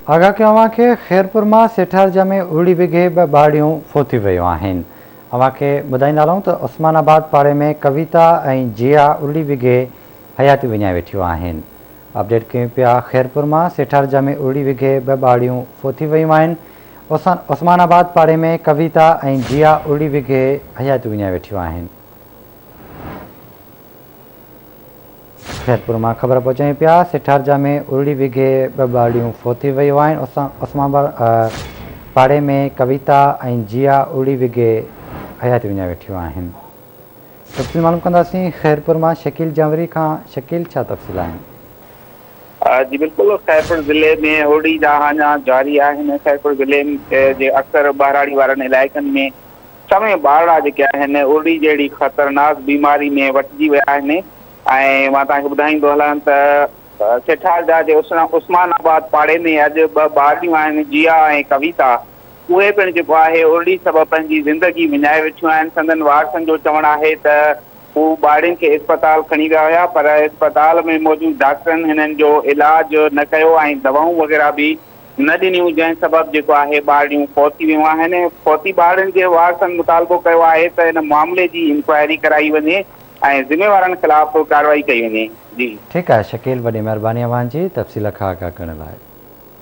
آگاهه ڪيو اوهان کي خيرپور مان سيٺارجا ۾ ارڙي وگهي ٻه ٻارڙيون فوت ٿي ويون آهن. اوهان کي ٻڌائيندا هلون ته عثمان آباد پاڙي ۾ ڪويتا ۽ جيا ارڙي وگهي حياتيون وڃائي ويٺيون آهن. اپڊيٽ ڪيون پيا خيرپور مان سيٺارجا ۾ ارڙي وگهي ٻه ٻارڙيون فوت ٿي ويون آهن. عثمان آباد پاڙي ۾ ڪويتا ۽ جيا ارڙي وگهي حياتيون وڃائي ويٺيون آهن. خيرپور مان خبر پهچايون پيا سيٺارجا ۾ ارڙي وگهي ٻه ٻارڙيون فوت ٿي ويون آهن عثمان پاڙي ۾ ڪويتا ۽ جيا ارڙي وگهي حياتي وڃائي ويٺيون آهن تفصيل معلوم ڪنداسين خيرپور مان شڪيل جانوري کان شڪيل ڇا تفصيل آهن. جي بلڪل خيرپور ضلعي ۾ ارڙي جا هاڃا جاري آهن خيرپور ضلعي جي اڪثر ٻهراڙي وارن علائقن ۾ سوين ٻارڙا جيڪي آهن ارڙي جهڙي خطرناڪ بيماري ۾ وٺجي ويا آهن ۽ مان توهان کي ٻڌائيندو هلان ته سيٺارجا جي عثمان آباد پاڙي ۾ اڄ ٻه ٻارڙيون آهن جيا ۽ ڪويتا اهي پڻ جيڪو آهي ارڙي سبب پنهنجي زندگي وڃائي ويٺيون آهن سندن وارثن جو چوڻ آهي ته هو ٻارڙين کي اسپتال کڻي ويا هيا پر اسپتال ۾ موجود ڊاڪٽرن هنن جو علاج نه ڪيو ۽ دوائون وغيره به نه ڏنيون جنهن سبب جيڪو آهي ٻارڙيون فوت ٿي ويون آهن، فوتي ٻارڙين جي وارثن مطالبو ڪيو آهي ته ان معاملي جي انڪوائري ڪرائي وڃي ۽ ذميوارن خلاف ڪارروائي ڪئي وڃي. جي. ٺيڪ آهي شڪيل وڏي مهرباني اوهان جي تفصيل کان آگاهه ڪرڻ لاء.